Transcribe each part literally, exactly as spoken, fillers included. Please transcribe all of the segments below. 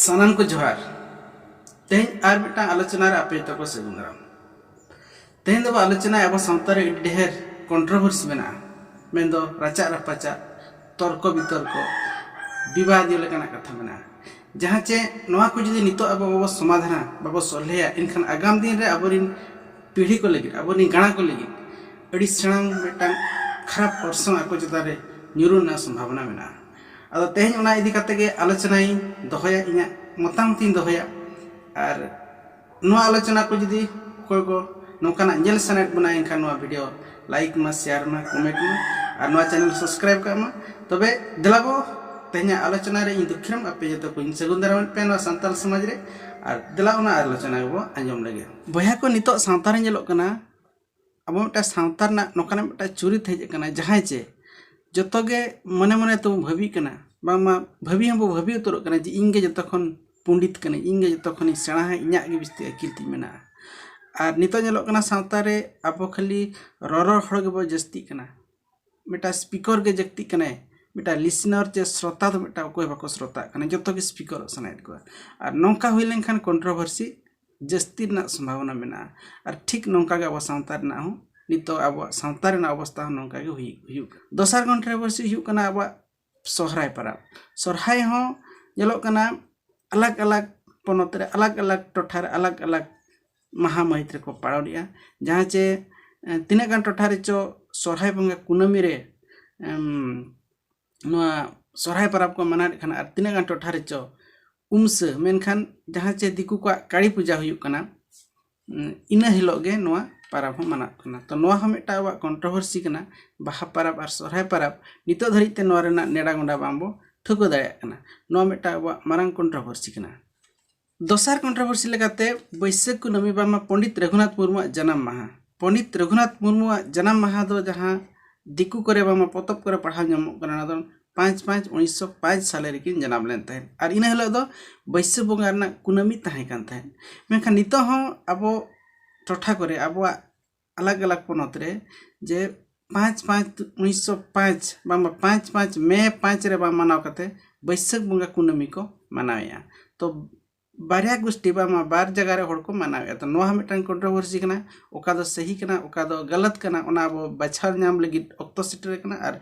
ᱥᱟᱱᱟᱢ ᱠᱚ ᱡᱚᱦᱟᱨ᱾ ᱛᱮᱦᱮᱧ ᱟᱨ ᱢᱤᱫᱴᱟᱝ ᱟᱞᱳᱪᱚᱱᱟ ᱨᱮ ᱟᱯᱮ ᱡᱚᱛᱚ ᱠᱚ ᱥᱟᱹᱜᱩᱱ ᱫᱟᱨᱟᱢ᱾ ᱛᱮᱦᱮᱧ ᱫᱚᱵᱚ ᱟᱞᱳᱪᱚᱱᱟᱭᱟ ᱟᱵᱚ ᱥᱟᱶᱛᱟ ᱨᱮ ᱟᱹᱰᱤ ᱰᱷᱮᱨ ᱠᱚᱱᱴᱨᱳᱵᱷᱟᱨᱥᱤ ᱢᱮᱱᱟᱜᱼᱟ, ᱢᱮᱱᱫᱚ ᱨᱟᱪᱟᱜ ᱨᱟᱯᱟᱪᱟᱜ, ᱛᱚᱨᱠᱚ ᱵᱤᱛᱚᱨᱠᱚ, ᱵᱤᱵᱟᱫᱤᱭᱚ ᱞᱮᱠᱟᱱᱟᱜ ᱠᱟᱛᱷᱟ ᱢᱮᱱᱟᱜᱼᱟ᱾ ᱡᱟᱦᱟᱸ ᱪᱮ ᱱᱚᱣᱟ ᱠᱚ ᱡᱩᱫᱤ ᱱᱤᱛᱚᱜ ᱟᱵᱚ ᱵᱟᱵᱚ ᱥᱚᱢᱟᱫᱷᱟᱱᱟ, ᱵᱟᱵᱚ ᱥᱚᱞᱦᱮᱭᱟ, ᱮᱱᱠᱷᱟᱱ ᱟᱜᱟᱢ ᱫᱤᱱ ᱨᱮ ᱟᱵᱚᱨᱤᱱ ᱯᱤᱲᱦᱤ ᱠᱚ ᱞᱟᱹᱜᱤᱫ, ᱟᱵᱚᱨᱤᱱ ᱜᱟᱬᱟ ᱠᱚ ᱞᱟᱹᱜᱤᱫ ᱟᱹᱰᱤ ᱥᱮᱬᱟ ᱢᱤᱫᱴᱟᱝ ᱠᱷᱟᱨᱟᱯ ᱚᱨᱥᱚᱝ ᱟᱠᱚ ᱪᱮᱛᱟᱱ ᱨᱮ ᱧᱩᱨᱩ ᱨᱮᱱᱟᱜ ᱥᱚᱢᱵᱷᱟᱵᱚᱱᱟ ᱢᱮᱱᱟᱜᱼᱟ᱾ ᱟᱫᱚ ᱛᱮᱦᱮᱧ ᱚᱱᱟ ᱤᱫᱤ ᱠᱟᱛᱮ ᱜᱮ ᱟᱞᱳᱪᱚᱱᱟᱧ ᱫᱚᱦᱚᱭᱟ, ᱤᱧᱟᱹᱜ ᱢᱚᱛᱟᱢᱚᱛᱤᱧ ᱫᱚᱦᱚᱭᱟ᱾ ᱟᱨ ᱱᱚᱣᱟ ᱟᱞᱳᱪᱚᱱᱟ ᱠᱚ ᱡᱩᱫᱤ ᱚᱠᱚᱭ ᱠᱚ ᱱᱚᱝᱠᱟᱱᱟᱜ ᱧᱮᱞ ᱥᱟᱱᱟᱭᱮᱫ ᱵᱚᱱᱟ, ᱮᱱᱠᱷᱟᱱ ᱱᱚᱣᱟ ᱵᱷᱤᱰᱤᱭᱳ ᱞᱟᱭᱤᱠ ᱢᱟ, ᱥᱮᱭᱟᱨ ᱢᱟ, ᱠᱚᱢᱮᱱᱴ ᱢᱟ, ᱟᱨ ᱱᱚᱣᱟ ᱪᱮᱱᱮᱞ ᱥᱟᱵᱥᱠᱨᱟᱭᱤᱵ ᱠᱟᱜ ᱢᱟ᱾ ᱛᱚᱵᱮ ᱫᱮᱞᱟ ᱵᱚ ᱛᱮᱦᱮᱧᱟᱜ ᱟᱞᱳᱪᱚᱱᱟ ᱨᱮ ᱤᱧ ᱫᱩᱠᱷᱤᱨᱟᱢ ᱟᱯᱮ ᱡᱚᱛᱚ ᱠᱚᱧ ᱥᱟᱹᱜᱩᱱ ᱫᱟᱨᱟᱢᱮᱫ ᱯᱮᱭᱟ ᱱᱚᱣᱟ ᱥᱟᱱᱛᱟᱲ ᱥᱚᱢᱟᱡᱽ ᱨᱮ᱾ ᱟᱨ ᱫᱮᱞᱟ ᱚᱱᱟ ᱟᱞᱳᱪᱚᱱᱟ ᱜᱮᱵᱚ ᱟᱸᱡᱚᱢ ᱞᱮᱜᱮ᱾ ᱵᱚᱭᱦᱟ ᱠᱚ, ᱱᱤᱛᱚᱜ ᱥᱟᱶᱛᱟ ᱨᱮ ᱧᱮᱞᱚᱜ ᱠᱟᱱᱟ, ᱟᱵᱚ ᱢᱤᱫᱴᱟᱝ ᱥᱟᱶᱛᱟ ᱨᱮᱱᱟᱜ ᱱᱚᱝᱠᱟᱱᱟᱜ ᱢᱤᱫᱴᱟᱝ ᱪᱩᱨᱤᱛ ᱦᱮᱡ ᱟᱠᱟᱱᱟ, ᱡᱟᱦᱟᱸᱭ ᱪᱮ ᱡᱚᱛᱚ ᱜᱮ ᱢᱚᱱᱮ ᱢᱚᱱᱮ ᱛᱮᱵᱚᱱ ᱵᱷᱟᱹᱵᱤᱜ ᱠᱟᱱᱟ, ᱵᱟᱝᱢᱟ ᱵᱷᱟᱹᱵᱤ ᱦᱚᱸᱵᱚ ᱵᱷᱟᱹᱵᱤ ᱩᱛᱟᱹᱨᱚᱜ ᱠᱟᱱᱟ ᱡᱮ ᱤᱧ ᱜᱮ ᱡᱚᱛᱚ ᱠᱷᱚᱱ ᱯᱚᱸᱰᱤᱛ ᱠᱟᱹᱱᱟᱹᱧ, ᱤᱧ ᱜᱮ ᱡᱚᱛᱚ ᱠᱷᱚᱱᱤᱧ ᱥᱮᱬᱟᱦᱟ, ᱤᱧᱟᱹᱜ ᱜᱮ ᱵᱤᱥᱛᱤ ᱟᱹᱠᱤᱞ ᱛᱤᱧ ᱢᱮᱱᱟᱜᱼᱟ᱾ ᱟᱨ ᱱᱤᱛᱚᱜ ᱧᱮᱞᱚᱜ ᱠᱟᱱᱟ ᱥᱟᱶᱛᱟ ᱨᱮ ᱟᱵᱚ ᱠᱷᱟᱹᱞᱤ ᱨᱚᱨᱚᱲ ᱦᱚᱲ ᱜᱮᱵᱚ ᱡᱟᱹᱥᱛᱤᱜ ᱠᱟᱱᱟ, ᱢᱤᱫᱴᱟᱝ ᱥᱯᱤᱠᱚᱨ ᱜᱮ ᱡᱟᱹᱥᱛᱤᱜ ᱠᱟᱱᱟᱭ, ᱢᱤᱫᱴᱟᱝ ᱞᱤᱥᱱᱟᱨ ᱪᱮ ᱥᱨᱳᱛᱟ ᱫᱚ ᱢᱤᱫᱴᱟᱝ ᱚᱠᱚᱭ ᱵᱟᱠᱚ ᱥᱨᱳᱛᱟᱜ ᱠᱟᱱᱟ, ᱡᱚᱛᱚ ᱜᱮ ᱥᱯᱤᱠᱚᱨᱚᱜ ᱥᱟᱱᱟᱭᱮᱫ ᱠᱚᱣᱟ᱾ ᱟᱨ ᱱᱚᱝᱠᱟ ᱦᱩᱭ ᱞᱮᱱᱠᱷᱟᱱ ᱠᱚᱱᱴᱨᱳᱵᱷᱟᱨᱥᱤ ᱡᱟᱹᱥᱛᱤ ᱨᱮᱱᱟᱜ ᱥᱚᱢᱵᱷᱟᱵᱚᱱᱟ ᱢᱮᱱᱟᱜᱼᱟ᱾ ᱟᱨ ᱴᱷᱤᱠ ᱱᱚᱝᱠᱟ ᱜᱮ ᱟᱵᱚ ᱥᱟᱶᱛᱟ ᱨᱮᱱᱟᱜ ᱦᱚᱸ, ᱱᱤᱛᱚᱜ ᱟᱵᱚᱣᱟᱜ ᱥᱟᱶᱛᱟ ᱨᱮᱱᱟᱜ ᱚᱵᱚᱥᱛᱟ ᱦᱚᱸ ᱱᱚᱝᱠᱟ ᱜᱮ ᱦᱩᱭᱩᱜ ᱦᱩᱭᱩᱜ ᱠᱟᱱᱟ᱾ ᱫᱚᱥᱟᱨ ᱠᱚᱱᱴᱨᱳᱵᱷᱟᱨᱥᱤ ᱦᱩᱭᱩᱜ ᱠᱟᱱᱟ ᱟᱵᱚᱣᱟᱜ ᱥᱚᱦᱨᱟᱭ ᱯᱚᱨᱚᱵᱽ᱾ ᱥᱚᱦᱨᱟᱭ ᱦᱚᱸ ᱧᱮᱞᱚᱜ ᱠᱟᱱᱟ ᱟᱞᱟᱜᱽ ᱟᱞᱟᱜᱽ ᱯᱚᱱᱚᱛ ᱨᱮ, ᱟᱞᱟᱜᱽ ᱟᱞᱟᱜᱽ ᱴᱚᱴᱷᱟ ᱨᱮ, ᱟᱞᱟᱜᱽ ᱟᱞᱟᱜᱽ ᱢᱟᱦᱟ ᱢᱟᱹᱦᱤᱛ ᱨᱮᱠᱚ ᱯᱟᱞᱚᱱᱮᱜᱼᱟ᱾ ᱡᱟᱦᱟᱸ ᱪᱮ ᱮ, ᱛᱤᱱᱟᱹᱜ ᱜᱟᱱ ᱴᱚᱴᱷᱟ ᱨᱮᱪᱚ ᱥᱚᱦᱨᱟᱭ ᱵᱚᱸᱜᱟ ᱠᱩᱱᱟᱹᱢᱤ ᱨᱮ, ᱮᱢ, ᱱᱚᱣᱟ ᱥᱚᱦᱨᱟᱭ ᱯᱚᱨᱚᱵᱽ ᱠᱚ ᱢᱟᱱᱟᱣᱮᱫ ᱠᱷᱟᱱ, ᱟᱨ ᱛᱤᱱᱟᱹᱜ ᱜᱟᱱ ᱴᱚᱴᱷᱟ ᱨᱮᱪᱚ ᱩᱢᱥᱟᱹ, ᱢᱮᱱᱠᱷᱟᱱ ᱡᱟᱦᱟᱸ ᱪᱮ ᱫᱤᱠᱩ ᱠᱚᱣᱟᱜ ᱠᱟᱹᱲᱤ ᱯᱩᱡᱟ ᱦᱩᱭᱩᱜ ᱠᱟᱱᱟ, ᱩᱢ, ᱤᱱᱟᱹ ᱦᱤᱞᱳᱜ ᱜᱮ ᱱᱚᱣᱟ ᱯᱚᱨᱚᱵᱽ ᱦᱚᱸ ᱢᱟᱱᱟᱜ ᱠᱟᱱᱟ᱾ ᱛᱚ ᱱᱚᱣᱟ ᱦᱚᱸ ᱢᱤᱫᱴᱟᱝ ᱟᱵᱚᱣᱟᱜ ᱠᱚᱱᱴᱨᱳᱵᱷᱟᱨᱥᱤ ᱠᱟᱱᱟ᱾ ᱵᱟᱦᱟ ᱯᱚᱨᱚᱵᱽ ᱟᱨ ᱥᱚᱦᱨᱟᱭ ᱯᱚᱨᱚᱵᱽ ᱱᱤᱛᱚᱜ ᱫᱷᱟᱹᱨᱤᱡ ᱛᱮ ᱱᱚᱣᱟ ᱨᱮᱱᱟᱜ ᱱᱮᱰᱟ ᱜᱚᱸᱰᱟ ᱵᱟᱝᱵᱚ ᱴᱷᱟᱹᱣᱠᱟᱹ ᱫᱟᱲᱮᱭᱟᱜ ᱠᱟᱱᱟ᱾ ᱱᱚᱣᱟ ᱢᱤᱫᱴᱟᱝ ᱟᱵᱚᱣᱟᱜ ᱢᱟᱨᱟᱝ ᱠᱚᱱᱴᱨᱳᱵᱷᱟᱨᱥᱤ ᱠᱟᱱᱟ᱾ ᱫᱚᱥᱟᱨ ᱠᱚᱱᱴᱨᱳᱵᱷᱟᱨᱥᱤ ᱞᱮᱠᱟᱛᱮ ᱵᱟᱹᱭᱥᱟᱹᱠᱷ ᱠᱩᱱᱟᱹᱢᱤ ᱵᱟᱝᱢᱟ ᱯᱚᱱᱰᱤᱛ ᱨᱚᱜᱷᱩᱱᱟᱛᱷ ᱢᱩᱨᱢᱩᱣᱟᱜ ᱡᱟᱱᱟᱢ ᱢᱟᱦᱟ᱾ ᱯᱚᱱᱰᱤᱛ ᱨᱚᱜᱷᱩᱱᱟᱛᱷ ᱢᱩᱨᱢᱩᱣᱟᱜ ᱡᱟᱱᱟᱢ ᱢᱟᱦᱟ ᱫᱚ ᱡᱟᱦᱟᱸ ᱫᱤᱠᱩ ᱠᱚᱨᱮ ᱵᱟᱝᱢᱟ ᱯᱚᱛᱚᱵ ᱠᱚᱨᱮ ᱯᱟᱲᱦᱟᱣ ᱧᱟᱢᱚᱜ ᱠᱟᱱᱟ, ᱚᱱᱟ ᱫᱚ ᱯᱟᱸᱪ ᱯᱟᱸᱪ ᱩᱱᱤᱥᱥᱚ ᱯᱟᱸᱪ ᱥᱟᱞᱮ ᱨᱮᱠᱤᱱ ᱡᱟᱱᱟᱢ ᱞᱮᱱ ᱛᱟᱦᱮᱸᱫ᱾ ᱟᱨ ᱤᱱᱟᱹ ᱦᱤᱞᱳᱜ ᱫᱚ ᱵᱟᱹᱭᱥᱟᱹᱠᱷ ᱵᱚᱸᱜᱟ ᱨᱮᱱᱟᱜ ᱠᱩᱱᱟᱹᱢᱤ ᱛᱟᱦᱮᱸ ᱠᱟᱱ ᱛᱟᱦᱮᱸᱫ᱾ ᱢᱮᱱᱠᱷᱟᱱ ᱱᱤᱛᱚᱜ ᱦᱚᱸ ᱟᱵᱚ ᱴᱚᱴᱷᱟ ᱠᱚᱨᱮ, ᱟᱵᱚᱣᱟᱜ ᱟᱞᱟᱜᱽ ᱟᱞᱟᱜᱽ ᱯᱚᱱᱚᱛ ᱨᱮ ᱡᱮ ᱯᱟᱸᱪ ᱯᱟᱸᱪ ᱩᱱᱤᱥᱥᱚ ᱯᱟᱸᱪ ᱵᱟᱝᱢᱟ ᱯᱟᱸᱪ ᱯᱟᱸᱪ ᱢᱮ ᱯᱟᱸᱪ ᱨᱮ ᱵᱟᱝ ᱢᱟᱱᱟᱣ ᱠᱟᱛᱮ ᱵᱟᱹᱭᱥᱟᱹᱠᱷ ᱵᱚᱸᱜᱟ ᱠᱩᱱᱟᱹᱢᱤ ᱠᱚ ᱢᱟᱱᱟᱣᱮᱫᱼᱟ᱾ ᱛᱚ ᱵᱟᱨᱭᱟ ᱜᱩᱥᱴᱤ ᱵᱟᱝ ᱢᱟ ᱵᱟᱨ ᱡᱟᱭᱜᱟ ᱨᱮ ᱦᱚᱲ ᱠᱚ ᱢᱟᱱᱟᱣᱮᱫᱼᱟ᱾ ᱛᱚ ᱱᱚᱣᱟ ᱦᱚᱸ ᱢᱤᱫᱴᱟᱝ ᱠᱚᱱᱴᱨᱳᱵᱷᱟᱨᱥᱤ ᱠᱟᱱᱟ, ᱚᱠᱟ ᱫᱚ ᱥᱟᱹᱦᱤ ᱠᱟᱱᱟ, ᱚᱠᱟ ᱫᱚ ᱜᱟᱞᱟᱛ ᱠᱟᱱᱟ, ᱚᱱᱟ ᱟᱵᱚ ᱵᱟᱪᱷᱟᱣ ᱧᱟᱢ ᱞᱟᱹᱜᱤᱫ ᱚᱠᱛᱚ ᱥᱮᱴᱮᱨ ᱟᱠᱟᱱᱟ᱾ ᱟᱨ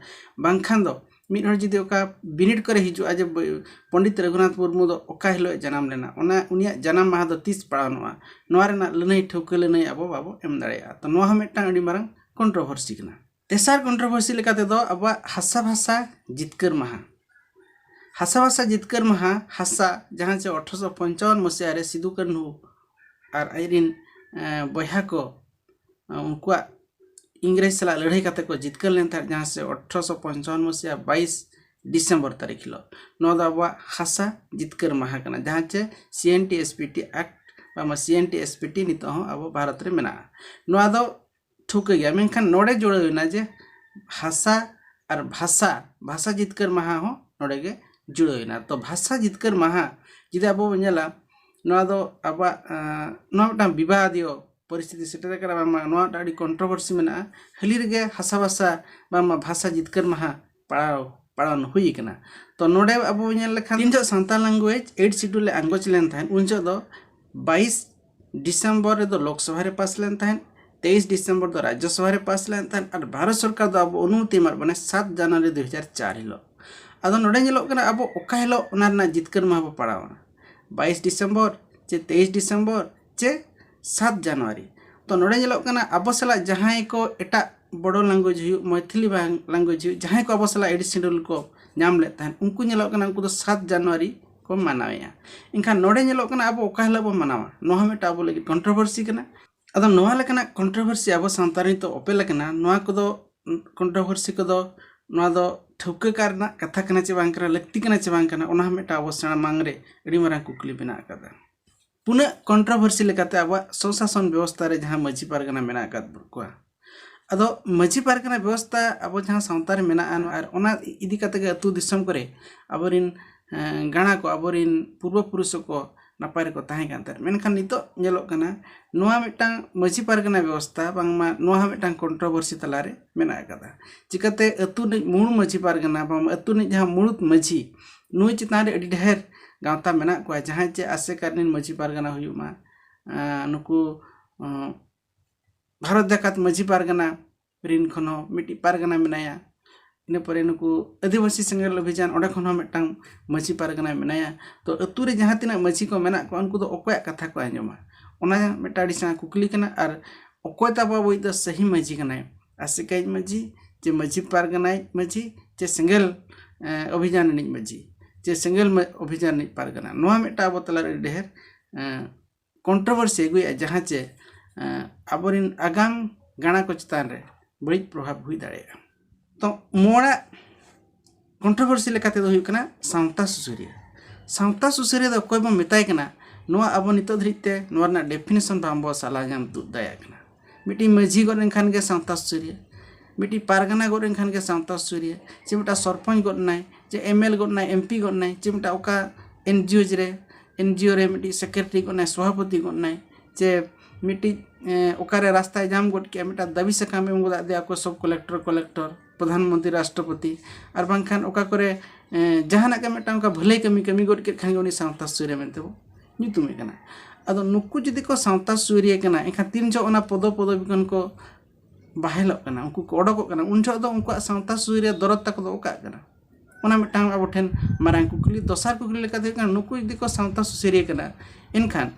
ᱵᱟᱝᱠᱷᱟᱱ ᱫᱚ ᱢᱤᱫ ᱦᱚᱲ ᱡᱩᱫᱤ ᱚᱠᱟ ᱵᱤᱱᱤᱰ ᱠᱚᱨᱮ ᱦᱤᱡᱩᱜᱼᱟ ᱡᱮ ᱵᱚ- ᱯᱚᱱᱰᱤᱛ ᱨᱚᱜᱷᱩᱱᱟᱛᱷ ᱢᱩᱨᱢᱩ ᱫᱚ ᱚᱠᱟ ᱦᱤᱞᱳᱜ ᱮ ᱡᱟᱱᱟᱢ ᱞᱮᱱᱟ, ᱚᱱᱟ ᱩᱱᱤᱭᱟᱜ ᱡᱟᱱᱟᱢ ᱢᱟᱦᱟ ᱫᱚ ᱛᱤᱥ ᱯᱟᱲᱟᱣᱱᱚᱜᱼᱟ, ᱱᱚᱣᱟ ᱨᱮᱱᱟᱜ ᱞᱟᱹᱱᱟᱹᱭ, ᱴᱷᱟᱹᱣᱠᱟᱹ ᱞᱟᱹᱱᱟᱹᱭ ᱟᱵᱚ ᱵᱟᱵᱚ ᱮᱢ ᱫᱟᱲᱮᱭᱟᱜᱼᱟ᱾ ᱛᱚ ᱱᱚᱣᱟ ᱦᱚᱸ ᱢᱤᱫᱴᱟᱝ ᱟᱹᱰᱤ ᱢᱟᱨᱟᱝ ᱠᱚᱱᱴᱨᱳᱵᱷᱟᱨᱥᱤ ᱠᱟᱱᱟ᱾ ᱛᱮᱥᱟᱨ ᱠᱚᱱᱴᱨᱳᱵᱷᱟᱨᱥᱤ ᱞᱮᱠᱟ ᱛᱮᱫᱚ ᱟᱵᱚᱣᱟᱜ ᱦᱟᱥᱟ ᱵᱷᱟᱥᱟ ᱡᱤᱛᱠᱟᱹᱨ ᱢᱟᱦᱟ᱾ ᱦᱟᱥᱟ ᱵᱷᱟᱥᱟ ᱡᱤᱛᱠᱟᱹᱨ ᱢᱟᱦᱟ, ᱦᱟᱥᱟ ᱡᱟᱦᱟᱸ ᱪᱮ ᱟᱴᱷᱨᱚᱥᱚ ᱯᱚᱧᱪᱟᱣᱚᱱ ᱢᱟᱹᱥᱤᱦᱟ ᱨᱮ ᱥᱤᱫᱩ ᱠᱟᱹᱱᱦᱩ ᱟᱨ ᱟᱡᱨᱤᱱ ᱮᱸ, ᱵᱚᱭᱦᱟ ᱠᱚ, ᱮᱸ, ᱩᱱᱠᱩᱣᱟᱜ ᱤᱝᱨᱮᱡᱽ ᱥᱟᱞᱟᱜ ᱞᱟᱹᱲᱦᱟᱹᱭ ᱠᱟᱛᱮ ᱠᱚ ᱡᱤᱛᱠᱟᱹᱨ ᱞᱮᱱ ᱛᱟᱦᱮᱸᱫ, ᱡᱟᱦᱟᱸ ᱥᱮ ᱟᱴᱷᱨᱚᱥᱚ ᱯᱚᱧᱪᱟᱣᱚᱱ ᱢᱟᱹᱥᱤᱦᱟ ᱵᱟᱭᱤᱥ ᱰᱤᱥᱮᱢᱵᱚᱨ ᱛᱟᱹᱨᱤᱠᱷ ᱦᱤᱞᱳᱜ᱾ ᱱᱚᱣᱟ ᱫᱚ ᱟᱵᱚᱣᱟᱜ ᱦᱟᱥᱟ ᱡᱤᱛᱠᱟᱹᱨ ᱢᱟᱦᱟ ᱠᱟᱱᱟ, ᱡᱟᱦᱟᱸ ᱪᱮ C N T S P T act ᱵᱟᱝ C N T S P T ᱱᱤᱛᱚᱜ ᱦᱚᱸ ᱟᱵᱚ ᱵᱷᱟᱨᱚᱛ ᱨᱮ ᱢᱮᱱᱟᱜᱼᱟ᱾ ᱱᱚᱣᱟ ᱫᱚ ᱴᱷᱟᱹᱣᱠᱟᱹ ᱜᱮᱭᱟ, ᱢᱮᱱᱠᱷᱟᱱ ᱱᱚᱰᱮ ᱡᱩᱲᱟᱹᱣ ᱮᱱᱟ ᱡᱮ ᱦᱟᱥᱟ ᱟᱨ ᱵᱷᱟᱥᱟ, ᱵᱷᱟᱥᱟ ᱡᱤᱛᱠᱟᱹᱨ ᱢᱟᱦᱟ ᱦᱚᱸ ᱱᱚᱰᱮ ᱜᱮ ᱡᱩᱲᱟᱹᱣ ᱮᱱᱟ᱾ ᱛᱚ ᱵᱷᱟᱥᱟ ᱡᱤᱛᱠᱟᱹᱨ ᱢᱟᱦᱟ ᱡᱩᱫᱤ ᱟᱵᱚ ᱵᱚᱱ ᱧᱮᱞᱟ, ᱱᱚᱣᱟ ᱫᱚ ᱟᱵᱚᱣᱟᱜ, ᱟᱸ, ᱱᱚᱣᱟ ᱢᱤᱫᱴᱟᱝ ᱵᱤᱵᱟᱫᱤᱭᱚ ᱯᱚᱨᱤᱥᱛᱷᱤᱛᱤ ᱥᱮᱴᱮᱨ ᱟᱠᱟᱱᱟ, ᱵᱟᱝᱢᱟ ᱱᱚᱣᱟ ᱢᱤᱫᱴᱟᱝ ᱟᱹᱰᱤ ᱠᱚᱱᱴᱨᱳᱵᱷᱟᱨᱥᱤ ᱢᱮᱱᱟᱜᱼᱟ᱾ ᱦᱟᱹᱞᱤ ᱨᱮᱜᱮ ᱦᱟᱥᱟ ᱵᱷᱟᱥᱟ ᱵᱟᱝᱢᱟ ᱵᱷᱟᱥᱟ ᱡᱤᱛᱠᱟᱹᱨ ᱢᱟᱦᱟ ᱯᱟᱲᱟᱣ, ᱯᱟᱞᱚᱱ ᱦᱩᱭ ᱟᱠᱟᱱᱟ᱾ ᱛᱚ ᱱᱚᱰᱮ ᱟᱵᱚ ᱵᱚᱱ ᱧᱮᱞ ᱞᱮᱠᱷᱟᱱ, ᱛᱤᱱ ᱡᱚᱦᱚᱜ ᱥᱟᱱᱛᱟᱲ ᱞᱮᱝᱜᱩᱭᱮᱡᱽ ᱮᱭᱤᱴ ᱥᱤᱰᱩᱞ ᱮ ᱟᱸᱜᱚᱪ ᱞᱮᱱ ᱛᱟᱦᱮᱸᱫ, ᱩᱱ ᱡᱚᱦᱚᱜ ᱫᱚ ᱵᱟᱭᱤᱥ ᱰᱤᱥᱮᱢᱵᱚᱨ ᱨᱮᱫᱚ ᱞᱳᱠᱥᱚᱵᱷᱟ ᱨᱮ ᱯᱟᱥ ᱞᱮᱱ ᱛᱟᱦᱮᱸᱫ, ᱛᱮᱭᱤᱥ ᱰᱤᱥᱮᱢᱵᱚᱨ ᱫᱚ ᱨᱟᱡᱽᱡᱚᱥᱚᱵᱷᱟ ᱨᱮ ᱯᱟᱥ ᱞᱮᱱ ᱛᱟᱦᱮᱸᱫ, ᱟᱨ ᱵᱷᱟᱨᱚᱛ ᱥᱚᱨᱠᱟᱨ ᱫᱚ ᱟᱵᱚ ᱚᱱᱩᱢᱚᱛᱤ ᱮᱢᱟᱫ ᱵᱚᱱᱟ ᱥᱟᱛ ᱡᱟᱱᱩᱣᱟᱨᱤ ᱫᱩ ᱦᱟᱡᱟᱨ ᱪᱟᱨ ᱦᱤᱞᱳᱜ᱾ ᱟᱫᱚ ᱱᱚᱰᱮ ᱧᱮᱞᱚᱜ ᱠᱟᱱᱟ ᱟᱵᱚ ᱚᱠᱟ ᱦᱤᱞᱳᱜ ᱚᱱᱟ ᱨᱮᱱᱟᱜ ᱡᱤᱛᱠᱟᱹᱨ ᱢᱟᱦᱟ ᱵᱚ ᱯᱟᱲᱟᱣᱟ, ᱵᱟᱭᱤᱥ ᱰᱤᱥᱮᱢᱵᱚᱨ ᱪᱮ ᱛᱮᱭᱤᱥ ᱰᱤᱥᱮᱢᱵᱚᱨ ᱪᱮ ᱥᱟᱛ ᱡᱟᱱᱩᱣᱟᱨᱤ᱾ ᱛᱚ ᱱᱚᱰᱮ ᱧᱮᱞᱚᱜ ᱠᱟᱱᱟ ᱟᱵᱚ ᱥᱟᱞᱟᱜ ᱡᱟᱦᱟᱸᱭ ᱠᱚ ᱮᱴᱟᱜ ᱵᱚᱰᱳ ᱞᱮᱝᱜᱩᱭᱮᱡᱽ ᱦᱩᱭᱩᱜ, ᱢᱚᱭᱛᱷᱤᱞᱤ ᱵᱟᱝ ᱞᱮᱝᱜᱩᱭᱮᱡᱽ ᱦᱩᱭᱩᱜ, ᱡᱟᱦᱟᱸᱭ ᱠᱚ ᱟᱵᱚ ᱥᱟᱞᱟᱜ ᱮᱭᱤᱴ ᱥᱤᱰᱩᱞ ᱠᱚ ᱧᱟᱢ ᱞᱮᱫ ᱛᱟᱦᱮᱸᱫ, ᱩᱱᱠᱩ ᱧᱮᱞᱚᱜ ᱠᱟᱱᱟ ᱩᱱᱠᱩ ᱫᱚ ᱥᱟᱛ ᱡᱟᱱᱩᱣᱟᱨᱤ ᱠᱚ ᱢᱟᱱᱟᱣᱮᱫᱼᱟ᱾ ᱮᱱᱠᱷᱟᱱ ᱱᱚᱰᱮ ᱧᱮᱞᱚᱜ ᱠᱟᱱᱟ ᱟᱵᱚ ᱚᱠᱟ ᱦᱤᱞᱳᱜ ᱵᱚᱱ ᱢᱟᱱᱟᱣᱟ, ᱱᱚᱣᱟ ᱦᱚᱸ ᱢᱤᱫᱴᱟᱝ ᱟᱵᱚ ᱞᱟᱹᱜᱤᱫ ᱠᱚᱱᱴᱨᱳᱵᱷᱟᱨᱥᱤ ᱠᱟᱱᱟ᱾ ᱟᱫᱚ ᱱᱚᱣᱟ ᱞᱮᱠᱟᱱᱟᱜ ᱠᱚᱱᱴᱨᱳᱵᱷᱟᱨᱥᱤ ᱟᱵᱚ ᱥᱟᱶᱛᱟ ᱨᱮ ᱱᱤᱛᱚᱜ ᱚᱯᱮᱞ ᱟᱠᱟᱱᱟ, ᱱᱚᱣᱟ ᱠᱚᱫᱚ ᱠᱚᱱᱴᱨᱳᱵᱷᱟᱨᱥᱤ ᱠᱚᱫᱚ ᱱᱚᱣᱟ ᱫᱚ ᱴᱷᱟᱹᱣᱠᱟᱹ ᱠᱟᱜ ᱨᱮᱱᱟᱜ ᱠᱟᱛᱷᱟ ᱠᱟᱱᱟ ᱪᱮ ᱵᱟᱝ ᱠᱟᱱᱟ, ᱞᱟᱹᱠᱛᱤ ᱠᱟᱱᱟ ᱪᱮ ᱵᱟᱝ ᱠᱟᱱᱟ, ᱚᱱᱟ ᱦᱚᱸ ᱢᱤᱫᱴᱟᱝ ᱟᱵᱚ ᱥᱟᱢᱟᱝ ᱨᱮ ᱟᱹᱰᱤ ᱢᱟᱨᱟᱝ ᱠᱩᱠᱞᱤ ᱢᱮᱱᱟᱜ ᱟᱠᱟᱫᱟ᱾ ᱯᱩᱱᱟᱹᱜ ᱠᱚᱱᱴᱨᱳᱵᱷᱟᱨᱥᱤ ᱞᱮᱠᱟᱛᱮ ᱟᱵᱚᱣᱟᱜ ᱥᱚᱥᱟᱥᱚᱱ ᱵᱮᱵᱚᱥᱛᱷᱟ ᱨᱮ ᱡᱟᱦᱟᱸ ᱢᱟᱹᱡᱷᱤ ᱯᱟᱨᱜᱟᱱᱟ ᱢᱮᱱᱟᱜ ᱟᱠᱟᱫ ᱠᱚᱣᱟ, ᱟᱫᱚ ᱢᱟᱹᱡᱷᱤ ᱯᱟᱨᱜᱟᱱᱟ ᱵᱮᱵᱚᱥᱛᱷᱟ ᱟᱵᱚ ᱡᱟᱦᱟᱸ ᱥᱟᱶᱛᱟ ᱨᱮ ᱢᱮᱱᱟᱜᱼᱟ, ᱟᱨ ᱚᱱᱟ ᱤᱫᱤ ᱠᱟᱛᱮ ᱜᱮ ᱟᱹᱛᱩ ᱫᱤᱥᱚᱢ ᱠᱚᱨᱮ ᱟᱵᱚᱨᱤᱱ, ᱮᱸ, ᱜᱟᱬᱟ ᱠᱚ, ᱟᱵᱚᱨᱤᱱ ᱯᱩᱨᱵᱚ ᱯᱩᱨᱩᱥ ᱠᱚ ᱱᱟᱯᱟᱭ ᱨᱮᱠᱚ ᱛᱟᱦᱮᱸ ᱠᱟᱱ ᱛᱟᱦᱮᱸᱫ᱾ ᱢᱮᱱᱠᱷᱟᱱ ᱱᱤᱛᱚᱜ ᱧᱮᱞᱚᱜ ᱠᱟᱱᱟ ᱱᱚᱣᱟ ᱢᱤᱫᱴᱟᱝ ᱢᱟᱹᱡᱷᱤ ᱯᱟᱨᱜᱟᱱᱟ ᱵᱮᱵᱚᱥᱛᱷᱟ ᱵᱟᱝᱢᱟ ᱱᱚᱣᱟ ᱦᱚᱸ ᱢᱤᱫᱴᱟᱝ ᱠᱚᱱᱴᱨᱳᱵᱷᱟᱨᱥᱤ ᱛᱟᱞᱟᱨᱮ ᱢᱮᱱᱟᱜ ᱟᱠᱟᱫᱟ᱾ ᱪᱤᱠᱟᱹᱛᱮ ᱟᱹᱛᱩ ᱨᱤᱱᱤᱡ ᱢᱩᱬ ᱢᱟᱹᱡᱷᱤ ᱯᱟᱨᱜᱟᱱᱟ ᱵᱟᱝᱢᱟ ᱟᱹᱛᱩ ᱨᱤᱱᱤᱡ ᱡᱟᱦᱟᱸ ᱢᱩᱬᱩᱛ ᱢᱟᱹᱡᱷᱤ, ᱱᱩᱭ ᱪᱮᱛᱟᱱ ᱨᱮ ᱟᱹᱰᱤ ᱰᱷᱮᱨ ᱜᱟᱶᱛᱟ ᱢᱮᱱᱟᱜ ᱠᱚᱣᱟ, ᱡᱟᱦᱟᱸᱭ ᱪᱮ ᱟᱥᱮᱠᱟ ᱨᱤᱱ ᱢᱟᱹᱡᱷᱤ ᱯᱟᱨᱜᱟᱱᱟ ᱦᱩᱭᱩᱜ ᱢᱟ, ᱟᱸ, ᱱᱩᱠᱩ, ᱟᱸ, ᱵᱷᱟᱨᱚᱛ ᱡᱟᱠᱟᱛ ᱢᱟᱹᱡᱷᱤ ᱯᱟᱨᱜᱟᱱᱟ ᱨᱤᱱ ᱠᱷᱚᱱ ᱦᱚᱸ ᱢᱤᱫᱴᱤᱡ ᱯᱟᱨᱜᱟᱱᱟ ᱢᱮᱱᱟᱭᱟ᱾ ᱤᱱᱟᱹ ᱯᱚᱨᱮ ᱱᱩᱠᱩ ᱟᱹᱫᱤᱵᱟᱹᱥᱤ ᱥᱮᱸᱜᱮᱞ ᱚᱵᱷᱤᱡᱟᱱ, ᱚᱸᱰᱮ ᱠᱷᱚᱱ ᱦᱚᱸ ᱢᱤᱫᱴᱟᱝ ᱢᱟᱹᱡᱷᱤ ᱯᱟᱨᱜᱟᱱᱟ ᱢᱮᱱᱟᱭᱟ᱾ ᱛᱚ ᱟᱹᱛᱩ ᱨᱮ ᱡᱟᱦᱟᱸ ᱛᱤᱱᱟᱹᱜ ᱢᱟᱹᱡᱷᱤ ᱠᱚ ᱢᱮᱱᱟᱜ ᱠᱚᱣᱟ, ᱩᱱᱠᱩ ᱫᱚ ᱚᱠᱚᱭᱟᱜ ᱠᱟᱛᱷᱟ ᱠᱚ ᱟᱸᱡᱚᱢᱟ? ᱚᱱᱟ ᱢᱤᱫᱴᱟᱝ ᱟᱹᱰᱤ ᱥᱮᱬᱟ ᱠᱩᱠᱞᱤ ᱠᱟᱱᱟ᱾ ᱟᱨ ᱚᱠᱚᱭ ᱛᱟᱵᱚ ᱟᱵᱚᱭᱤᱡ ᱫᱚ ᱥᱟᱹᱦᱤ ᱢᱟᱹᱡᱷᱤ ᱠᱟᱱᱟᱭ? ᱟᱥᱮᱠᱟᱭᱤᱡ ᱢᱟᱹᱡᱷᱤ, ᱪᱮ ᱢᱟᱹᱡᱷᱤ ᱯᱟᱨᱜᱟᱱᱟᱭᱤᱡ ᱢᱟᱹᱡᱷᱤ, ᱪᱮ ᱥᱮᱸᱜᱮᱞ, ᱮᱸ, ᱚᱵᱷᱤᱡᱟᱱ ᱨᱤᱱᱤᱡ ᱢᱟᱹᱡᱷᱤ, ᱪᱮ ᱥᱮᱸᱜᱮᱞ ᱢᱟᱹ-, ᱚᱵᱷᱤᱡᱟᱱ ᱨᱤᱱᱤᱡ ᱯᱟᱨᱜᱟᱱᱟ? ᱱᱚᱣᱟ ᱢᱤᱫᱴᱟᱝ ᱟᱵᱚ ᱛᱟᱞᱟᱨᱮ ᱟᱹᱰᱤ ᱰᱷᱮᱨ, ᱮᱸ, ᱠᱚᱱᱴᱨᱳᱵᱷᱟᱨᱥᱤ ᱟᱹᱜᱩᱭᱮᱫᱼᱟ, ᱡᱟᱦᱟᱸ ᱪᱮ, ᱮᱸ, ᱟᱵᱚᱨᱮᱱ ᱟᱜᱟᱢ ᱜᱟᱬᱟ ᱠᱚ ᱪᱮᱛᱟᱱ ᱨᱮ ᱵᱟᱹᱲᱤᱡ ᱯᱨᱚᱵᱷᱟᱵᱽ ᱦᱩᱭ ᱫᱟᱲᱮᱭᱟᱜᱼᱟ᱾ ᱛᱚ ᱢᱚᱲᱟᱜ ᱠᱚᱱᱴᱨᱳᱵᱷᱟᱨᱥᱤ ᱞᱮᱠᱟ ᱛᱮᱫᱚ ᱦᱩᱭᱩᱜ ᱠᱟᱱᱟ ᱥᱟᱶᱛᱟ ᱥᱩᱥᱟᱹᱨᱤᱭᱟᱹ᱾ ᱥᱟᱶᱛᱟ ᱥᱩᱥᱟᱹᱨᱤᱭᱟᱹ ᱫᱚ ᱚᱠᱚᱭ ᱵᱚᱱ ᱢᱮᱛᱟᱭ ᱠᱟᱱᱟ, ᱱᱚᱣᱟ ᱟᱵᱚ ᱱᱤᱛᱚᱜ ᱫᱷᱟᱹᱨᱤᱡ ᱛᱮ ᱱᱚᱣᱟ ᱨᱮᱱᱟᱜ ᱰᱮᱯᱷᱤᱱᱮᱥᱚᱱ ᱵᱟᱝ ᱵᱚ ᱥᱟᱞᱟ ᱧᱟᱢ ᱛᱩᱫ ᱫᱟᱲᱮᱭᱟᱜ ᱠᱟᱱᱟ᱾ ᱢᱤᱫᱴᱤᱡ ᱢᱟᱹᱡᱷᱤ ᱜᱚᱫ ᱮᱱᱠᱷᱟᱱ ᱜᱮ ᱥᱟᱶᱛᱟ ᱥᱩᱥᱟᱹᱨᱤᱭᱟᱹ, ᱢᱤᱫᱴᱤᱡ ᱯᱟᱨᱜᱟᱱᱟ ᱜᱚᱫ ᱮᱱᱠᱷᱟᱱ ᱜᱮ ᱥᱟᱶᱛᱟ ᱥᱩᱥᱟᱹᱨᱤᱭᱟᱹ, ᱪᱮ ᱢᱤᱫᱴᱟᱝ ᱥᱚᱨᱯᱚᱧᱪ ᱜᱚᱫ ᱮᱱᱟᱭ, ᱪᱮ ᱮᱢ ᱮᱞ ᱜᱚᱫ ᱮᱱᱟᱭ, ᱮᱢ ᱯᱤ ᱜᱚᱫ ᱮᱱᱟᱭ, ᱪᱮ ᱢᱤᱫᱴᱟᱝ ᱚᱠᱟ ᱮᱱ ᱡᱤ ᱳ ᱨᱮ, ᱮᱱ ᱡᱤ ᱳ ᱨᱮ ᱢᱤᱫᱴᱤᱡ ᱥᱮᱠᱨᱮᱴᱟᱨᱤ ᱜᱚᱫ ᱮᱱᱟᱭ, ᱥᱚᱵᱷᱟᱯᱚᱛᱤ ᱜᱚᱫ ᱮᱱᱟᱭ, ᱪᱮ ᱢᱤᱫᱴᱤᱡ, ᱮᱸ, ᱚᱠᱟᱨᱮ ᱨᱟᱥᱛᱟᱭ ᱧᱟᱢ ᱜᱚᱫ ᱠᱮᱜᱼᱟ, ᱢᱤᱫᱴᱟᱝ ᱫᱟᱹᱵᱤ ᱥᱟᱠᱟᱢ ᱮᱢ ᱜᱚᱫ ᱟᱫᱮᱭᱟ ᱠᱚ ᱥᱚᱵ ᱠᱚᱞᱮᱠᱴᱚᱨ, ᱠᱚᱞᱮᱠᱴᱚᱨ, ᱯᱨᱚᱫᱷᱟᱱ ᱢᱚᱱᱛᱨᱤ, ᱨᱟᱥᱴᱨᱚᱯᱚᱛᱤ, ᱟᱨ ᱵᱟᱝᱠᱷᱟᱱ ᱚᱠᱟ ᱠᱚᱨᱮ, ᱮᱸ, ᱡᱟᱦᱟᱱᱟᱜ ᱜᱮ ᱢᱤᱫᱴᱟᱝ ᱚᱱᱠᱟ ᱵᱷᱟᱹᱞᱟᱹᱭ ᱠᱟᱹᱢᱤ ᱠᱟᱹᱢᱤ ᱜᱚᱫ ᱠᱮᱫ ᱠᱷᱟᱱ ᱜᱮ ᱩᱱᱤ ᱥᱟᱶᱛᱟ ᱥᱩᱥᱟᱹᱨᱤᱭᱟᱹ ᱢᱮᱱᱛᱮ ᱵᱚ ᱧᱩᱛᱩᱢᱮ ᱠᱟᱱᱟ᱾ ᱟᱫᱚ ᱱᱩᱠᱩ ᱡᱩᱫᱤ ᱠᱚ ᱥᱟᱶᱛᱟ ᱥᱩᱥᱟᱹᱨᱤᱭᱟᱹ ᱠᱟᱱᱟ, ᱮᱱᱠᱷᱟᱱ ᱛᱤᱱ ᱡᱚᱦᱚᱜ ᱚᱱᱟ ᱯᱚᱫᱚ ᱯᱚᱫᱚᱵᱤ ᱠᱷᱚᱱ ᱠᱚ ᱵᱟᱦᱮᱞᱚᱜ ᱠᱟᱱᱟ, ᱩᱱᱠᱩ ᱠᱚ ᱚᱰᱚᱠᱚᱜ ᱠᱟᱱᱟ, ᱩᱱ ᱡᱚᱦᱚᱜ ᱫᱚ ᱩᱱᱠᱩᱣᱟᱜ ᱥᱟᱶᱛᱟ ᱥᱩᱥᱟᱹᱨᱤᱭᱟᱹ ᱫᱚᱨᱚᱫ ᱛᱟᱠᱚ ᱫᱚ ᱚᱠᱟᱜ ᱠᱟᱱᱟ? ᱚᱱᱟ ᱢᱤᱫᱴᱟᱝ ᱟᱵᱚ ᱴᱷᱮᱱ ᱢᱟᱨᱟᱝ ᱠᱩᱠᱞᱤ᱾ ᱫᱚᱥᱟᱨ ᱠᱩᱠᱞᱤ ᱞᱮᱠᱟᱛᱮ ᱦᱩᱭᱩᱜ ᱠᱟᱱᱟ, ᱱᱩᱠᱩ ᱡᱩᱫᱤ ᱠᱚ ᱥᱟᱶᱛᱟ ᱥᱩᱥᱟᱹᱨᱤᱭᱟᱹ ᱠᱟᱱᱟ, ᱮᱱᱠᱷᱟᱱ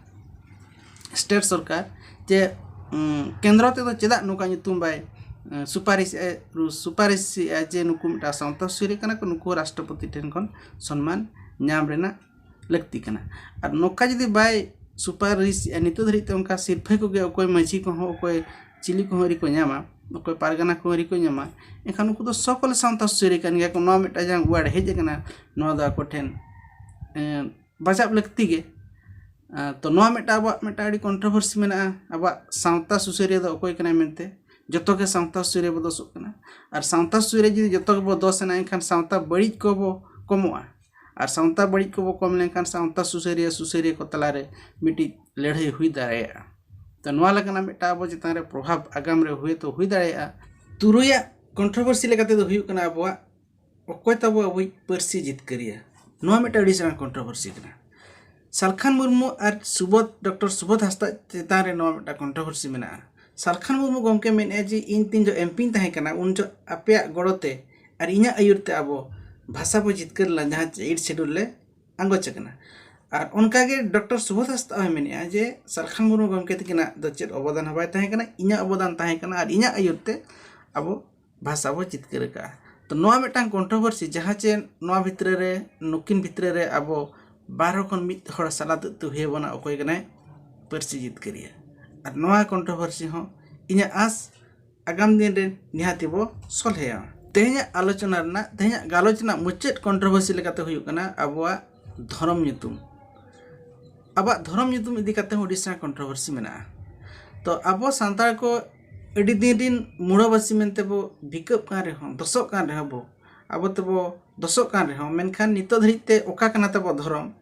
ᱥᱴᱮᱴ ᱥᱚᱨᱠᱟᱨ ᱡᱮ, ᱩᱸ, ᱠᱮᱱᱫᱨᱚ ᱛᱮᱫᱚ ᱪᱮᱫᱟᱜ ᱱᱚᱝᱠᱟ ᱧᱩᱛᱩᱢ ᱵᱟᱭ, ᱩᱸ, ᱥᱩᱯᱟᱨᱤᱥ ᱮ-, ᱨᱩ-, ᱥᱩᱯᱟᱨᱤᱥᱮᱜᱼᱟ ᱡᱮ ᱱᱩᱠᱩ ᱢᱤᱫᱴᱟᱝ ᱥᱟᱶᱛᱟ ᱥᱩᱥᱟᱹᱨᱤᱭᱟᱹ ᱠᱟᱱᱟ ᱠᱚ, ᱱᱩᱠᱩ ᱨᱟᱥᱴᱨᱚᱯᱚᱛᱤ ᱴᱷᱮᱱ ᱠᱷᱚᱱ ᱥᱚᱱᱢᱟᱱ ᱧᱟᱢ ᱨᱮᱱᱟᱜ ᱞᱟᱹᱠᱛᱤ ᱠᱟᱱᱟ? ᱟᱨ ᱱᱚᱝᱠᱟ ᱡᱩᱫᱤ ᱵᱟᱭ ᱥᱩᱯᱟᱨᱤᱥᱮᱜᱼᱟ, ᱱᱤᱛᱚᱜ ᱫᱷᱟᱹᱨᱤᱡ ᱛᱮ ᱚᱱᱠᱟ ᱥᱤᱨᱯᱷᱟᱹ ᱠᱚᱜᱮ ᱚᱠᱚᱭ ᱢᱟᱹᱡᱷᱤ ᱠᱚᱦᱚᱸ, ᱚᱠᱚᱭ ᱪᱤᱞᱤ ᱠᱚᱦᱚᱸ ᱟᱹᱣᱨᱤ ᱠᱚ ᱧᱟᱢᱟ, ᱚᱠᱚᱭ ᱯᱟᱨᱜᱟᱱᱟ ᱠᱚᱦᱚᱸ ᱟᱹᱣᱨᱤ ᱠᱚ ᱧᱟᱢᱟ, ᱮᱱᱠᱷᱟᱱ ᱩᱱᱠᱩ ᱫᱚ ᱥᱚᱠᱚᱞ ᱥᱟᱶᱛᱟ ᱥᱩᱥᱟᱹᱨᱤᱭᱟᱹ ᱠᱟᱱ ᱜᱮᱭᱟ ᱠᱚ᱾ ᱱᱚᱣᱟ ᱢᱤᱫᱴᱟᱝ ᱡᱟᱦᱟᱸ word ᱦᱮᱡ ᱟᱠᱟᱱᱟ, ᱱᱚᱣᱟ ᱫᱚ ᱟᱠᱚ ᱴᱷᱮᱱ, ᱮᱸ, ᱵᱟᱡᱟᱣ ᱞᱟᱹᱠᱛᱤ ᱜᱮ᱾ ᱟᱸ, ᱛᱚ ᱱᱚᱣᱟ ᱢᱤᱫᱴᱟᱝ ᱟᱵᱚᱣᱟᱜ ᱢᱤᱫᱴᱟᱝ ᱟᱹᱰᱤ ᱠᱚᱱᱴᱨᱳᱵᱷᱟᱨᱥᱤ ᱢᱮᱱᱟᱜᱼᱟ, ᱟᱵᱚᱣᱟᱜ ᱥᱟᱶᱛᱟ ᱥᱩᱥᱟᱹᱨᱤᱭᱟᱹ ᱫᱚ ᱚᱠᱚᱭ ᱠᱟᱱᱟᱭ ᱢᱮᱱᱛᱮ᱾ ᱡᱚᱛᱚ ᱜᱮ ᱥᱟᱶᱛᱟ ᱥᱩᱥᱟᱹᱨᱤᱭᱟᱹ ᱵᱚ ᱫᱚᱥᱚᱜ ᱠᱟᱱᱟ᱾ ᱟᱨ ᱥᱟᱶᱛᱟ ᱥᱩᱥᱟᱹᱨᱤᱭᱟᱹ ᱡᱩᱫᱤ ᱡᱚᱛᱚ ᱜᱮᱵᱚ ᱫᱚᱥ ᱮᱱᱟ, ᱮᱱᱠᱷᱟᱱ ᱥᱟᱶᱛᱟ ᱵᱟᱹᱲᱤᱡ ᱠᱚᱵᱚ ᱠᱚᱢᱚᱜᱼᱟ᱾ ᱟᱨ ᱥᱟᱶᱛᱟ ᱵᱟᱹᱲᱤᱡ ᱠᱚᱵᱚ ᱠᱚᱢ ᱞᱮᱱᱠᱷᱟᱱ ᱥᱟᱶᱛᱟ ᱥᱩᱥᱟᱹᱨᱤᱭᱟᱹ, ᱥᱩᱥᱟᱹᱨᱤᱭᱟᱹ ᱠᱚ ᱛᱟᱞᱟᱨᱮ ᱢᱤᱫᱴᱤᱡ ᱞᱟᱹᱲᱦᱟᱹᱭ ᱦᱩᱭ ᱫᱟᱲᱮᱭᱟᱜᱼᱟ᱾ ᱛᱚ ᱱᱚᱣᱟ ᱞᱮᱠᱟᱱᱟᱜ ᱢᱤᱫᱴᱟᱝ ᱟᱵᱚ ᱪᱮᱛᱟᱱ ᱨᱮ ᱯᱨᱚᱵᱷᱟᱵᱽ ᱟᱜᱟᱢ ᱨᱮ ᱦᱩᱭᱛᱚ ᱦᱩᱭ ᱫᱟᱲᱮᱭᱟᱜᱼᱟ᱾ ᱛᱩᱨᱩᱭᱟᱜ ᱠᱚᱱᱴᱨᱳᱵᱷᱟᱨᱥᱤ ᱞᱮᱠᱟ ᱛᱮᱫᱚ ᱦᱩᱭᱩᱜ ᱠᱟᱱᱟ ᱟᱵᱚᱣᱟᱜ ᱚᱠᱚᱭ ᱛᱟᱵᱚ ᱟᱵᱚᱭᱤᱡ ᱯᱟᱹᱨᱥᱤ ᱡᱤᱛᱠᱟᱹᱨᱤᱭᱟᱹ? ᱱᱚᱣᱟ ᱢᱤᱫᱴᱟᱝ ᱟᱹᱰᱤ ᱥᱮᱬᱟ ᱠᱚᱱᱴᱨᱳᱵᱷᱟᱨᱥᱤ ᱠᱟᱱᱟ᱾ ᱥᱟᱞᱠᱷᱟᱱ ᱢᱩᱨᱢᱩ ᱟᱨ ᱥᱩᱵᱳᱫᱷ, ᱰᱚᱠᱴᱚᱨ ᱥᱩᱵᱳᱫᱷ ᱦᱟᱸᱥᱫᱟ ᱪᱮᱛᱟᱱ ᱨᱮ ᱱᱚᱣᱟ ᱢᱤᱫᱴᱟᱝ ᱠᱚᱱᱴᱨᱳᱵᱷᱟᱨᱥᱤ ᱢᱮᱱᱟᱜᱼᱟ᱾ ᱥᱟᱞᱠᱷᱟᱱ ᱢᱩᱨᱢᱩ ᱜᱚᱢᱠᱮ ᱢᱮᱱᱮᱫᱼᱟ ᱡᱮ ᱤᱧ ᱛᱤᱧ ᱡᱚ ᱮᱢᱯᱤᱧ ᱛᱟᱦᱮᱸ ᱠᱟᱱᱟ, ᱩᱱ ᱡᱚ ᱟᱯᱮᱭᱟᱜ ᱜᱚᱲᱚ ᱛᱮ ᱟᱨ ᱤᱧᱟᱹᱜ ᱟᱹᱭᱩᱨ ᱛᱮ ᱟᱵᱚ ᱵᱷᱟᱥᱟ ᱵᱚ ᱡᱤᱛᱠᱟᱹᱨ ᱞᱮᱱᱟ, ᱡᱟᱦᱟᱸ ᱪᱮ ᱮᱭᱤᱴ ᱥᱤᱰᱩᱞ ᱞᱮ ᱟᱸᱜᱚᱪ ᱟᱠᱟᱱᱟ᱾ ᱟᱨ ᱚᱱᱠᱟᱜᱮ ᱰᱚᱠᱴᱚᱨ ᱥᱩᱵᱳᱫᱷ ᱦᱟᱸᱥᱫᱟ ᱦᱚᱸᱭ ᱢᱮᱱᱮᱫᱼᱟ ᱡᱮ ᱥᱟᱞᱠᱷᱟᱱ ᱢᱩᱨᱢᱩ ᱜᱚᱢᱠᱮ ᱛᱟᱹᱠᱤᱱᱟᱜ ᱫᱚ ᱪᱮᱫ ᱚᱵᱚᱫᱟᱱ ᱦᱚᱸ ᱵᱟᱭ ᱛᱟᱦᱮᱸ ᱠᱟᱱᱟ, ᱤᱧᱟᱹᱜ ᱚᱵᱚᱫᱟᱱ ᱛᱟᱦᱮᱸ ᱠᱟᱱᱟ ᱟᱨ ᱤᱧᱟᱹᱜ ᱟᱹᱭᱩᱨ ᱛᱮ ᱟᱵᱚ ᱵᱷᱟᱥᱟ ᱵᱚ ᱡᱤᱛᱠᱟᱹᱨ ᱟᱠᱟᱫᱼᱟ᱾ ᱛᱚ ᱱᱚᱣᱟ ᱢᱤᱫᱴᱟᱝ ᱠᱚᱱᱴᱨᱳᱵᱷᱟᱨᱥᱤ, ᱡᱟᱦᱟᱸ ᱪᱮ ᱱᱚᱣᱟ ᱵᱷᱤᱛᱨᱤ ᱨᱮ, ᱱᱩᱠᱤᱱ ᱵᱷᱤᱛᱨᱤ ᱨᱮ ᱟᱵᱚ ᱵᱟᱨ ᱦᱚᱲ ᱠᱷᱚᱱ ᱢᱤᱫ ᱦᱚᱲ ᱥᱟᱞᱟᱫ ᱛᱮ ᱦᱩᱭ ᱟᱵᱚᱱᱟ ᱚᱠᱚᱭ ᱠᱟᱱᱟᱭ ᱯᱟᱹᱨᱥᱤ ᱡᱤᱛᱠᱟᱹᱨᱤᱭᱟᱹ᱾ ᱟᱨ ᱱᱚᱣᱟ ᱠᱚᱱᱴᱨᱳᱵᱷᱟᱨᱥᱤ ᱦᱚᱸ ᱤᱧᱟᱹᱜ ᱟᱸᱥ ᱟᱜᱟᱢ ᱫᱤᱱ ᱨᱮ ᱱᱤᱦᱟᱹᱛᱤ ᱵᱚ ᱥᱚᱞᱦᱮᱭᱟ᱾ ᱛᱮᱦᱮᱧᱟᱜ ᱟᱞᱳᱪᱚᱱᱟ ᱨᱮᱱᱟᱜ, ᱛᱮᱦᱮᱧᱟᱜ ᱜᱟᱞᱚᱪ ᱨᱮᱱᱟᱜ ᱢᱩᱪᱟᱹᱫ ᱠᱚᱱᱴᱨᱳᱵᱷᱟᱨᱥᱤ ᱞᱮᱠᱟᱛᱮ ᱦᱩᱭᱩᱜ ᱠᱟᱱᱟ ᱟᱵᱚᱣᱟᱜ ᱫᱷᱚᱨᱚᱢ ᱧᱩᱛᱩᱢ᱾ ᱟᱵᱚᱣᱟᱜ ᱫᱷᱚᱨᱚᱢ ᱧᱩᱛᱩᱢ ᱤᱫᱤ ᱠᱟᱛᱮ ᱦᱚᱸ ᱟᱹᱰᱤ ᱥᱮᱬᱟ ᱠᱚᱱᱴᱨᱳᱵᱷᱟᱨᱥᱤ ᱢᱮᱱᱟᱜᱼᱟ᱾ ᱛᱚ ᱟᱵᱚ ᱥᱟᱱᱛᱟᱲ ᱠᱚ ᱟᱹᱰᱤ ᱫᱤᱱ ᱨᱤᱱ ᱢᱩᱲᱟᱹᱵᱟᱹᱥᱤ ᱢᱮᱱᱛᱮ ᱵᱚ ᱵᱷᱤᱠᱟᱹᱜ ᱠᱟᱱ ᱨᱮᱦᱚᱸ, ᱫᱚᱥᱚᱜ ᱠᱟᱱ ᱨᱮᱦᱚᱸ ᱵᱚ, ᱟᱵᱚ ᱛᱮᱵᱚ ᱫᱚᱥᱚᱜ ᱠᱟᱱ ᱨᱮᱦᱚᱸ, ᱢᱮᱱᱠᱷᱟᱱ ᱱᱤᱛᱚᱜ ᱫᱷᱟᱹᱨᱤᱡ ᱛᱮ ᱚᱠᱟ ᱠᱟᱱᱟ ᱛᱟᱵᱚ ᱫᱷᱚᱨᱚᱢ,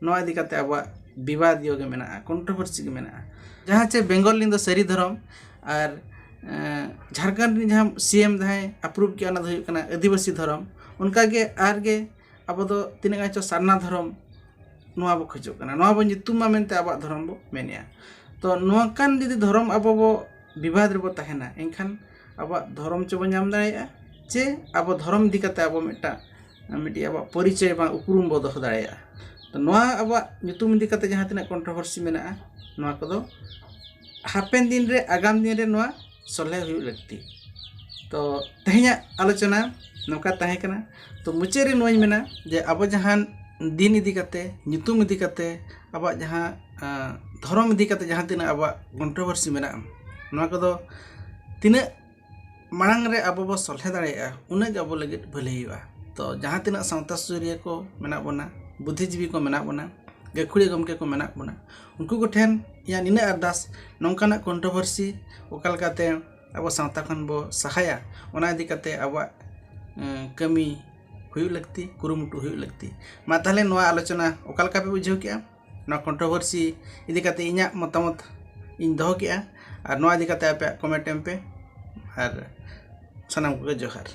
ᱱᱚᱣᱟ ᱤᱫᱤ ᱠᱟᱛᱮ ᱟᱵᱚᱣᱟᱜ ᱵᱤᱵᱟᱫᱤᱭᱚ ᱜᱮ ᱢᱮᱱᱟᱜᱼᱟ, ᱠᱚᱱᱴᱨᱳᱵᱷᱟᱨᱥᱤ ᱜᱮ ᱢᱮᱱᱟᱜᱼᱟ᱾ ᱡᱟᱦᱟᱸ ᱪᱮ ᱵᱮᱝᱜᱚᱞ ᱨᱮᱱ ᱫᱚ ᱥᱟᱹᱨᱤ ᱫᱷᱚᱨᱚᱢ ᱟᱨ, ᱮᱸ, ᱡᱷᱟᱲᱠᱷᱚᱸᱰ ᱨᱮᱱ ᱡᱟᱦᱟᱸ ᱥᱤ ᱮᱢ ᱡᱟᱦᱟᱸᱭ ᱟᱯᱨᱩᱵᱷ ᱠᱮᱜᱼᱟ, ᱚᱱᱟ ᱫᱚ ᱦᱩᱭᱩᱜ ᱠᱟᱱᱟ ᱟᱹᱫᱤᱵᱟᱹᱥᱤ ᱫᱷᱚᱨᱚᱢ᱾ ᱚᱱᱠᱟᱜᱮ ᱟᱨᱜᱮ ᱟᱵᱚ ᱫᱚ ᱛᱤᱱᱟᱹᱜ ᱜᱟᱱ ᱪᱚ ᱥᱟᱨᱱᱟ ᱫᱷᱚᱨᱚᱢ ᱱᱚᱣᱟ ᱵᱚ ᱠᱷᱚᱡᱚᱜ ᱠᱟᱱᱟ, ᱱᱚᱣᱟ ᱵᱚ ᱧᱩᱛᱩᱢ ᱢᱟ ᱢᱮᱱᱛᱮ ᱟᱵᱚᱣᱟᱜ ᱫᱷᱚᱨᱚᱢ ᱵᱚ ᱢᱮᱱᱮᱜᱼᱟ᱾ ᱛᱚ ᱱᱚᱝᱠᱟᱱ ᱡᱩᱫᱤ ᱫᱷᱚᱨᱚᱢ ᱟᱵᱚ ᱵᱚ ᱵᱤᱵᱟᱫ ᱨᱮᱵᱚ ᱛᱟᱦᱮᱱᱟ, ᱮᱱᱠᱷᱟᱱ ᱟᱵᱚᱣᱟᱜ ᱫᱷᱚᱨᱚᱢ ᱪᱚᱵᱚ ᱧᱟᱢ ᱫᱟᱲᱮᱭᱟᱜᱼᱟ, ᱪᱮ ᱟᱵᱚ ᱫᱷᱚᱨᱚᱢ ᱤᱫᱤ ᱠᱟᱛᱮ ᱟᱵᱚ ᱢᱤᱫᱴᱟᱝ, ᱢᱤᱫᱴᱤᱡ ᱟᱵᱚᱣᱟᱜ ᱯᱚᱨᱤᱪᱚᱭ ᱵᱟᱝ ᱩᱯᱨᱩᱢ ᱵᱚ ᱫᱚᱦᱚ ᱫᱟᱲᱮᱭᱟᱜᱼᱟ᱾ ᱛᱚ ᱱᱚᱣᱟ ᱟᱵᱚᱣᱟᱜ ᱧᱩᱛᱩᱢ ᱤᱫᱤ ᱠᱟᱛᱮ ᱡᱟᱦᱟᱸ ᱛᱤᱱᱟᱹᱜ ᱠᱚᱱᱴᱨᱳᱵᱷᱟᱨᱥᱤ ᱢᱮᱱᱟᱜᱼᱟ, ᱱᱚᱣᱟ ᱠᱚᱫᱚ ᱦᱟᱯᱮᱱ ᱫᱤᱱ ᱨᱮ, ᱟᱜᱟᱢ ᱫᱤᱱ ᱨᱮ ᱱᱚᱣᱟ ᱥᱚᱞᱦᱮ ᱦᱩᱭᱩᱜ ᱞᱟᱹᱠᱛᱤ᱾ ᱛᱚ ᱛᱮᱦᱮᱧᱟᱜ ᱟᱞᱳᱪᱚᱱᱟ ᱱᱚᱝᱠᱟ ᱛᱟᱦᱮᱸ ᱠᱟᱱᱟ᱾ ᱛᱚ ᱢᱩᱪᱟᱹᱫ ᱨᱮ ᱱᱚᱣᱟᱧ ᱢᱮᱱᱟ ᱡᱮ ᱟᱵᱚ ᱡᱟᱦᱟᱱ ᱫᱤᱱ ᱤᱫᱤ ᱠᱟᱛᱮ, ᱧᱩᱛᱩᱢ ᱤᱫᱤ ᱠᱟᱛᱮ, ᱟᱵᱚᱣᱟᱜ ᱡᱟᱦᱟᱸ, ᱟᱸ, ᱫᱷᱚᱨᱚᱢ ᱤᱫᱤ ᱠᱟᱛᱮ ᱡᱟᱦᱟᱸ ᱛᱤᱱᱟᱹᱜ ᱟᱵᱚᱣᱟᱜ ᱠᱚᱱᱴᱨᱳᱵᱷᱟᱨᱥᱤ ᱢᱮᱱᱟᱜᱼᱟ, ᱱᱚᱣᱟ ᱠᱚᱫᱚ ᱛᱤᱱᱟᱹᱜ ᱢᱟᱲᱟᱝ ᱨᱮ ᱟᱵᱚ ᱵᱚ ᱥᱚᱞᱦᱮ ᱫᱟᱲᱮᱭᱟᱜᱼᱟ, ᱩᱱᱟᱹᱜ ᱜᱮ ᱟᱵᱚ ᱞᱟᱹᱜᱤᱫ ᱵᱷᱟᱹᱞᱟᱹᱭ ᱦᱩᱭᱩᱜᱼᱟ᱾ ᱛᱚ ᱡᱟᱦᱟᱸ ᱛᱤᱱᱟᱹᱜ ᱥᱟᱶᱛᱟ ᱥᱩᱥᱟᱹᱨᱤᱭᱟᱹ ᱠᱚ ᱢᱮᱱᱟᱜ ᱵᱚᱱᱟ, ᱵᱩᱫᱽᱫᱷᱤᱡᱤᱵᱤ ᱠᱚ ᱢᱮᱱᱟᱜ ᱵᱚᱱᱟ, ᱜᱟᱹᱠᱷᱩᱲᱤᱭᱟᱹ ᱜᱚᱢᱠᱮ ᱠᱚ ᱢᱮᱱᱟᱜ ᱵᱚᱱᱟ, ᱩᱱᱠᱩ ᱠᱚᱴᱷᱮᱱ ᱤᱧᱟᱹᱜ ᱱᱤᱱᱟᱹᱜ ᱟᱨᱫᱟᱥ, ᱱᱚᱝᱠᱟᱱᱟᱜ ᱠᱚᱱᱴᱨᱳᱵᱷᱟᱨᱥᱤ ᱚᱠᱟ ᱞᱮᱠᱟᱛᱮ ᱟᱵᱚ ᱥᱟᱶᱛᱟ ᱠᱷᱚᱱ ᱵᱚ ᱥᱟᱦᱟᱭᱟ, ᱚᱱᱟ ᱤᱫᱤ ᱠᱟᱛᱮ ᱟᱵᱚᱣᱟᱜ, ᱮᱸ, ᱠᱟᱹᱢᱤ ᱦᱩᱭᱩᱜ ᱞᱟᱹᱠᱛᱤ, ᱠᱩᱨᱩᱢᱩᱴᱩ ᱦᱩᱭᱩᱜ ᱞᱟᱹᱠᱛᱤ᱾ ᱢᱟ ᱛᱟᱦᱚᱞᱮ ᱱᱚᱣᱟ ᱟᱞᱳᱪᱚᱱᱟ ᱚᱠᱟ ᱞᱮᱠᱟ ᱯᱮ ᱵᱩᱡᱷᱟᱹᱣ ᱠᱮᱜᱼᱟ? ᱱᱚᱣᱟ ᱠᱚᱱᱴᱨᱳᱵᱷᱟᱨᱥᱤ ᱤᱫᱤ ᱠᱟᱛᱮ ᱤᱧᱟᱹᱜ ᱢᱚᱛᱟᱢᱚᱛ ᱤᱧ ᱫᱚᱦᱚ ᱠᱮᱜᱼᱟ, ᱟᱨ ᱱᱚᱣᱟ ᱤᱫᱤ ᱠᱟᱛᱮ ᱟᱯᱮᱭᱟᱜ ᱠᱚᱢᱮᱱᱴ ᱮᱢ ᱯᱮ, ᱟᱨ ᱥᱟᱱᱟᱢ ᱠᱚᱜᱮ ᱡᱚᱦᱟᱨ᱾